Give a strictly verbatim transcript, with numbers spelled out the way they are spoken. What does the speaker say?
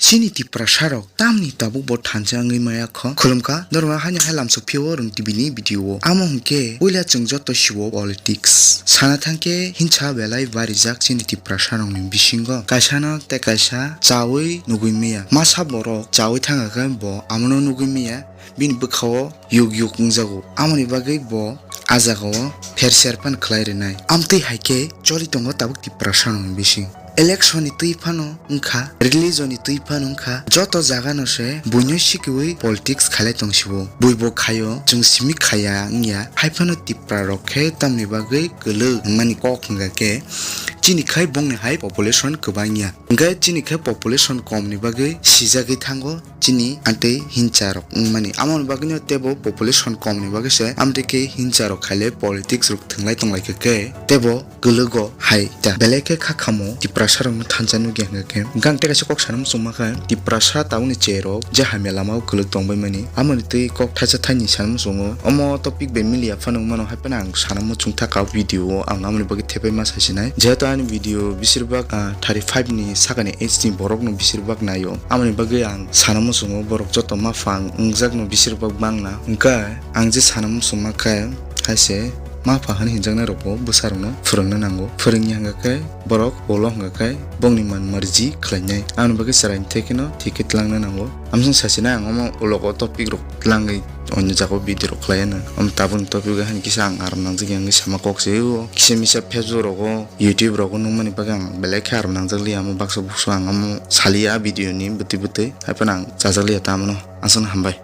Chini Tiprasa rok tamni tabuk bo thansa wngwi maya kho. Khulumkha, norok haino hai lamsok phio Rung T V ni video o. Amo hwnkhe puila chwng joto siwo politics. Sana thangkhe hinsa belai barijak chini Tiprasa rokni bisingo. Kaisano tei kaisa chawi nugwi maya. Masa borok chawi thangkha khe bo amono nugwi maya. Bini bwkhao yuk yuk wngjago. Amoni bagwi bo ah jagao pher ser phano khlai rwnai. Amtwi hai khe choli tongo tabuk Tiprasa rokni bising. Election ni twi phano wngkha, religion ni twi phano wngkha, joto jaga no se buino sikiwi politics khailai tong sibo. Bui bo khaio, chwng simi khaya wngya. Hai phano Tipra rok khe tamni bagwi kwlwk wngmani kok hwnkha khe chini khai bongni hai population kwbang ya. Hwnkhe chini khe population kom ni bagwi sijagwi thango. Chini antei hinsa rok wngmani. Amoni bagwino teibo population kom ni bagwi se amtwi khe hinsa rok khaile politics rok thwnglai tonglaikha khe teibo kwlwgo hai ta. Belai khe kha khamo Tiprasa rokno thansa nukya hwnkha khe. Hwnkhe ang tei kaisa kok sana muchungma khe Tiprasa tabukni cherok je hamya lamao kwlwk tongbaimani. Amoni twi kok thaisa thaini sana muchungo. Omo topic bai miliya phano wngmano hai phano ang sana muchung thaka video o ang amoni bagwi thepai ma sasinai. Jehetu ani video bisirbak, ah, thirty five ni sakani age ni borok no bisirbak naio. Amoni bagwi ang sana muchungo borok joto maphang wngjakno bisirbak bangna. Hwnkhe ang je sana muchungma khe hai se mapha hwnwi hinjaknai rokbo bwsarokno phwrwngna nango. Phwrwngya hwnkha khe borok ulo hwnkha khe bongni man marji khlainai. Amoni bagwi chwraini thai kheno thik khe tlangna nango. Amsong sachina ang omo ulogo topic rok tlangwi onyo jagao video rok khlaiya nang. Omo tabukni topic o haino kisa ang aram nangjak ya wngwi sama kok se o. Kisa misa Facebook rogo, YouTube rogo nukmani bagwi ang belai khe aram nangjak liya, omo baksa buksu ang omo saliya video ni bwtwi bwtwi. Hai phano ang chajak liya ta omono. Aswkno hambai.